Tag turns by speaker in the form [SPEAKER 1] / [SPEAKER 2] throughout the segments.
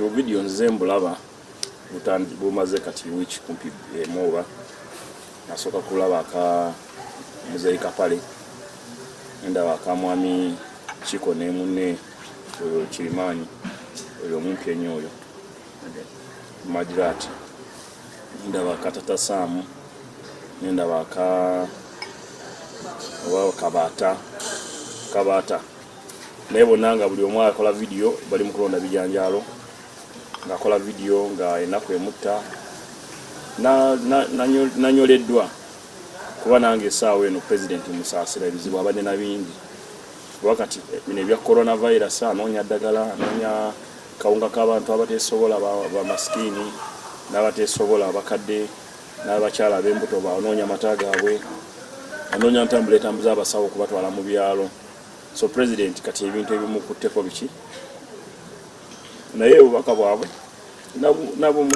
[SPEAKER 1] Buvidiyo nze mbulaba bumaze kati wiiki kumpi emu oba. Nasooka kulaba aka Muzeeyi Kapale, nendaba aka Mwami Kiko ne munne oyo Kirimaanyi, oyo omumpi ennyo oyo Madirati, nendaba aka Tata Saamu, nendaba aka oba Kabaata Kabaata, naye bonna nga buli omu akola vidiyo bali mu kulonda bijanjaalo, ng'akola vidiyo nga ennaku emutta. Nanyoleddwa kuba nange essaawa eno Pulezidenti musaasira, ebizibu abadde na bingi, kuba kati bino ebya coronavirus, anoonya ddagala, anoonya kawunga k'abantu abateesobola, bamasikiini n'abateesobola, abakadde n'abakyala ab'embuto, anoonya amata gaabwe, anoonya ntambula etambuza abasawo okubatwala mu byalo. So Pulezidenti kati ebintu ebimukutteko biki, naye obubaka bwabwe nabwo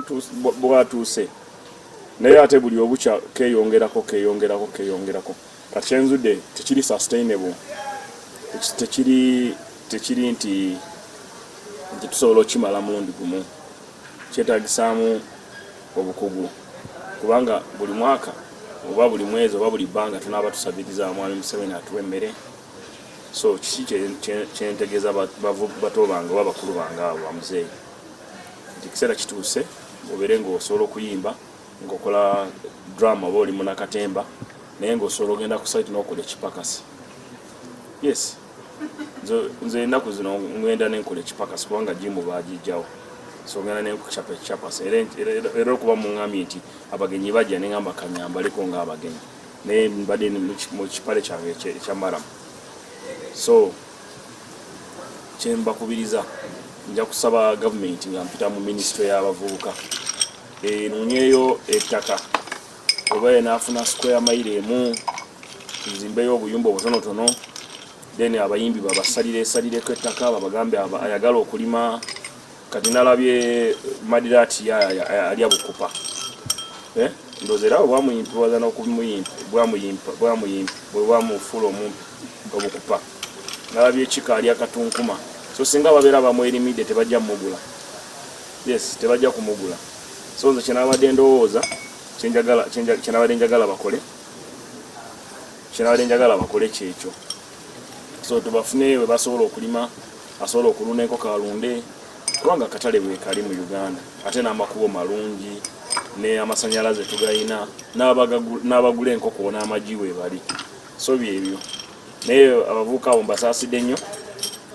[SPEAKER 1] bwatuuse, naye ate buli obukya keeyongerako, keeyongerako, keeyongerako. Kati kyenzudde tekiri sustainable, tekiri nti tusobola okukimala mulundi gumu. Kyetaagisaamu obukugu, kubanga buli mwaka oba buli mwezi oba buli bbanga tunaaba tusabiriza Mwami Museveni atuwa emmere. So kiki kyentegeeza bato bange oba bakulu bange abo bamuzeeyi, nti ekiseera kituuse obeere ng'osobola okuyimba, ng'okola drama oba oli munakatemba, naye ng'osobola ogenda ku site n'okola ekipakasi. Yes, nze ennaku zino ngenda nenkola ekipakasi kubanga jimu bagijjawo, so ngenda nenkucapa ekipakasi. Era okuba muŋŋambye nti abagenyi bajja, neŋŋamba kanyambaleko ng'abagenyi, naye mbadde mu kipale kyange ekya maramu. So kyembakubiriza, nja kusaba gavumenti nga mpita mu minisitule y'abavubuka enoonyeyo ettaka oba enaafuna square mile emu, tuzimbeyo obuyumba obutonotono, then abayimbi babasalire esalireko ettaka, babagambe ayagala okulima. Kati nalabye Madirati alya bukupa, eh? Ndowooza era bwamuyimpiwaza n'okumuyimpi bwe bwamufuula omumpi obukupa. Nalabye ekika alya katunkuma, so singa babeera bamwerimidde tebajja mugula. Yes, tebajja kumugula. So nze kyenabadde ndowooza, kyenabadde njagala bakole, kyenabadde njagala bakole kyekyo. So tubafune we basobola okulima, asobola okulunda enkoko alunde, kubanga akatale bwekali mu Uganda, ate n'amakubo malungi, ne amasanyalaze tugayina, n'abagula enkoko n'amagi webali. So byebyo, naye abavubuka abo mbasaasidde nnyo.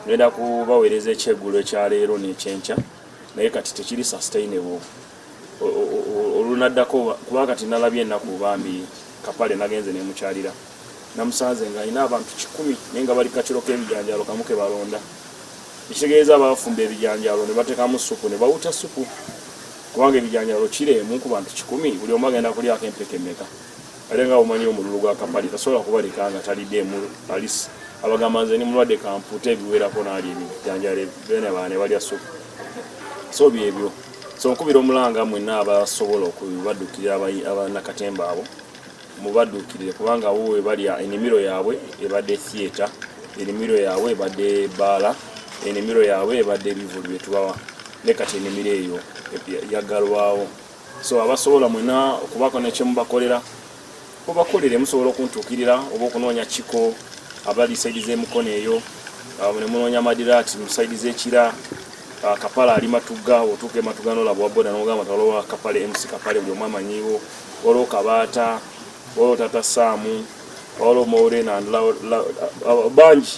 [SPEAKER 1] Ngenda kubaweereza ekyeggulo ekyaleero n'ekyenkya, naye kati tekiri sustainable olunaddako, kuba kati nalabye ennaku bambi. Kapale nagenze nemukyalira, namusanze nga alina abantu 100, naye nga bali kakiro k'ebijanjaalo kamu ke balonda, ekitegeeza bafumba ebijanjaalo ne bateekamu supu ne bawuta supu, kubanga ebijanjaalo kiro emu ku bantu 100, buli omu agenda kulyako empeke meka? Ate nga omanyi omululu gwa Kapale, tasobola kubaleka nga taliddeemu alisi. Abagamba, "Nze ni mulwadde, kampuute ebiwerako," n'alya ebijanjaalo bene baana ne balya supu. So byebyo. So nkubira omulanga mwenna abasobola okubaddukirira abanakatemba abo, mubadduukirire, kubanga bo we balya ennimiro yaabwe ebadde theatre, ennimiro yaabwe ebadde bbaala, ennimiro yaabwe ebadde ebivulu bye tubawa, ne kati ennimiro eyo yaggalwawo. So abasobola mwena okubaako nekyemubakolera, mubakolere. Musobola okuntuukirira oba okunoonya Kiko abali side z'emukono eyo, ne munoonya Madirati mu side z'ekira. Kapala ali Matuga, otuuka ematuga nolaba wa boda nogamba tawaliwo Kapale, MC Kapale, buli omu amanyiwo. Waliwo Kabaata, waliwo Tata Saamu, waliwo Maureen and bangi.